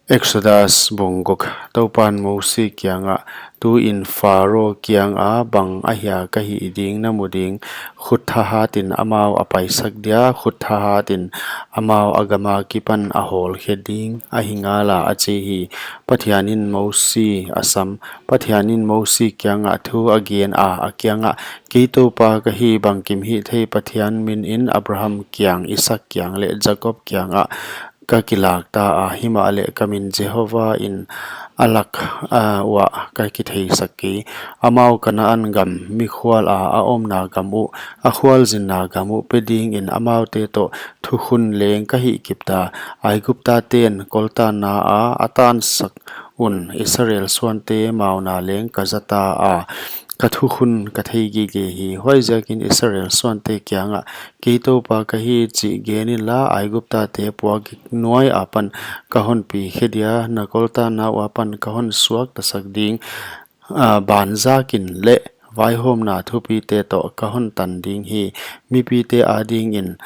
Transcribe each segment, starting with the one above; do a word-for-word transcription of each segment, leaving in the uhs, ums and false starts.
Exodus bung guk. Toupan Mosi kiangah, "Tuin Pharo kianga bang ahia ka hih ding na mu ding, khut thahatin amau a paisak dia, khut thahatin amau a gam akipan a hawlkhe ding ahi ngala," a chi hi. Pathianin Mosi a sam. Pathianin Mosi kiangah thu a gen a, a kiangah, "Kei Toupa ka hi, bangkim hihthei Pathian minin Abraham kiang, Isak kiang leh Jakob kiangah ka kilak ta a, himahleh ka min Jehovah in a lak, ah, uah ka kitheisak kei. Amau Kanaan gam, mikhual a a omna gam uh, a khualzinna gam uh pe dingin amaute toh thukhun leng ka hihkip ta. Aiguptaten koltanna a a tansak un Israel suante mauna leng ka za ta a, ka thukhun ka thei gige hi. Huaiziakin Israel suante kiangah, 'Kei Toupa ka hi,' chih gen inla, Aiguptate puakgik nuai apan ka hon pikhe dia, na koltanna uah apan ka hon suaktasak ding, ah, banzakin leh vaihawmna thupite toh ka hon tan ding hi. Mipite adingin,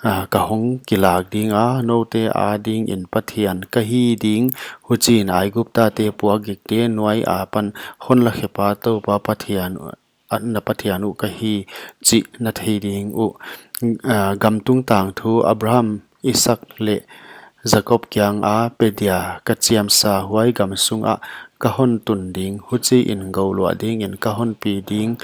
ah, ka hong kilak ding a, noute adingin Pathian ka hi ding. Huchiin Aiguptate puakgikte nuai apan hon lakhepa Toupa Pathian, ah, na Pathian uh ka hi chih na thei ding uh. Ah, gam tungtang thu Abraham, Isak leh Jakob kianga pe dia ka chiamsa huai gam sungah ka hon tun ding, huchiin gouluah dingin ka hon pi ding.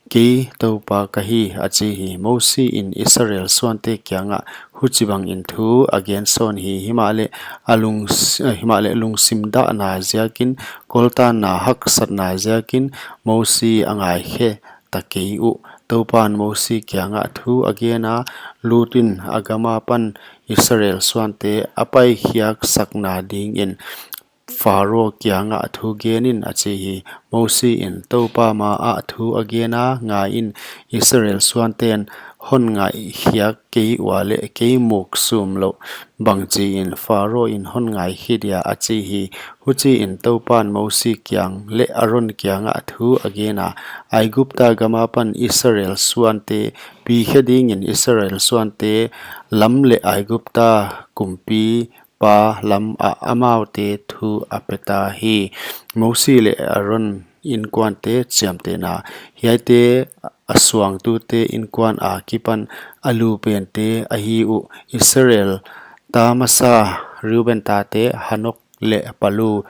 Kei Toupa ka hi," a chi hi. Mosi in Israel suante kiangah huchibangin thu a gen sawn hi. Himahleh a lung, eh, himahleh lungsim dahna ziakin, koltanna haksatna ziakin Mosi a ngaikhe ta kei uh. Toupan Mosi kiangah thu a gen a, "Lutin a gam apan Israel suante a paikhiaksakna dingin Pharo kiangah thu gen in," a chi hi. Mosi in Toupa maah thu a gen a, "Ngaiin, Israel suanten hon ngaikhiak kei ua leh kei muk sum louh bangchiin Pharo in hon ngaikhe dia," a chi hi. Huchiin Toupan Mosi kiang leh Aron kiangah thu a gen a, "Aigupta gam apan Israel suante pikhe dingin Israel suante lam leh Aigupta kumpipa lam ah amaute thu a pe ta hi." Mosi leh Aron inkuante chiamtehna. Hiaite a suangtute inkuan akipan a lupente ahi uh. Israel ta masa Reuben tate Hanok leh Palu,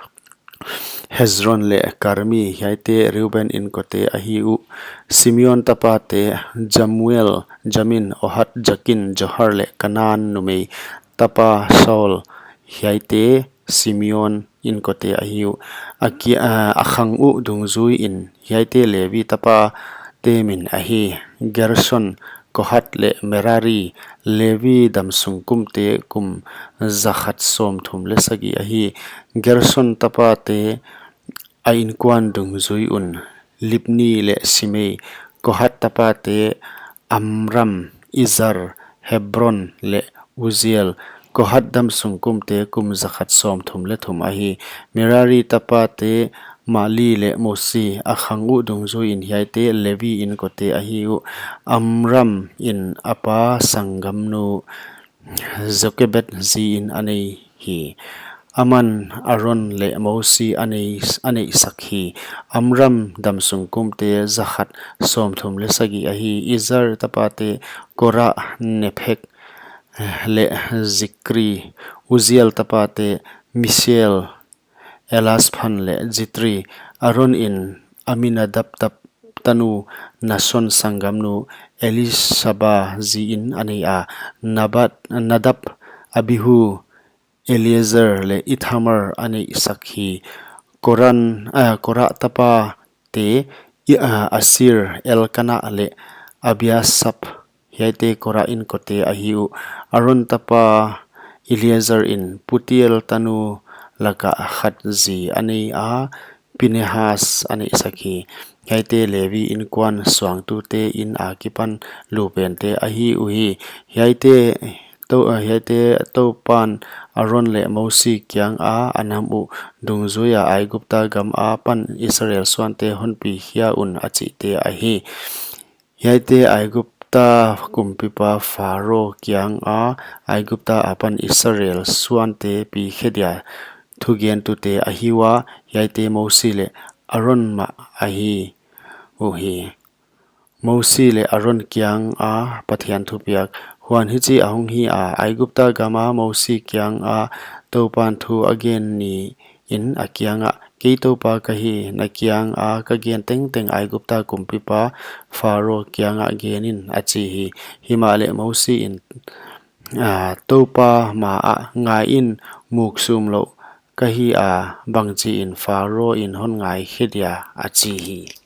Hezron leh Karmi, hiaite Reuben inkote ahi uh. Simeon tapate Jamuel, Jamin, Ohad, Jakin, Johar leh Kanan numei tapa Saul, hiaite Simeon inkote ahi uh. A ki-, a, a khang uh dungzuiin hiaite Levi tapate min ahi: Gerson, Kohat leh Merari. Levi damsung kumte kum zakhat sawmthum leh sagih ahi. Gerson tapate a inkuan dungzui un Libni leh Simei. Kohat tapate Amram, Izhar, Hebron leh Uziel. Kohat damsung kumte kum zakhat sawmthum leh thum ahi. Merari tapate Mahli leh Musi. A khang uh dungzuiin hiaite Levi inkote ahi uh. Amram in a pa sanggamnu Jokebed ziin a nei hi. Aman Aron leh Mosi a nei, a neihsak hi. Amram damsung kumte zakhat sawmthum leh sagih ahi. Izhar tapate Korah, Nepheg leh Zikri. Uziel tapate Mishael, Elzaphan leh Jithri. Aron in Aminadab tap-, tanu Nahson sanggamnu Elisaba ziin a nei a. Nabat-, Nadab, Abihu, Eleazar leh Ithamar a neihsak hi. Koran, ah, Korah tapate i, ah, Asir, Elkana leh Abiasaph. Hiaite Korah inkote ahi uh. Aron tapa Eleazar in Putiel tanu laka khat zi a nei a, Pinehas a neihsak hi. Hiaite Levi inkuan suangtute in akipan lupente ahi uhi. Hiaite To-, hiaite Toupan Aron leh Mosi kianga a nam uh dungzuia Aigupta gam apan Israel suante honpi khia un, a chihte ahi. Hiaite Aigupta kumpipa Pharo kianga Aigupta apan Israel suante pikhe dia thugentute ahi ua; hiaite Mosi leh Aron mah ahi uhi. Mosi leh Aron kianga Pathian thupiak. Huan hichi ahong hi a, Aigupta gama Mosi kianga TOUPAN thu a gen niin a kiangah, Kei TOUPA ka hi, na kianga ka gen tengteng Aigupta kumpipa Pharo kiangah genin, a chi hi. Himahleh Mosiin TOUPA maah, Ngaiin, muk sum louh ka hi a, bangchiin Pharoin hon ngaikhe dia? a chi hi.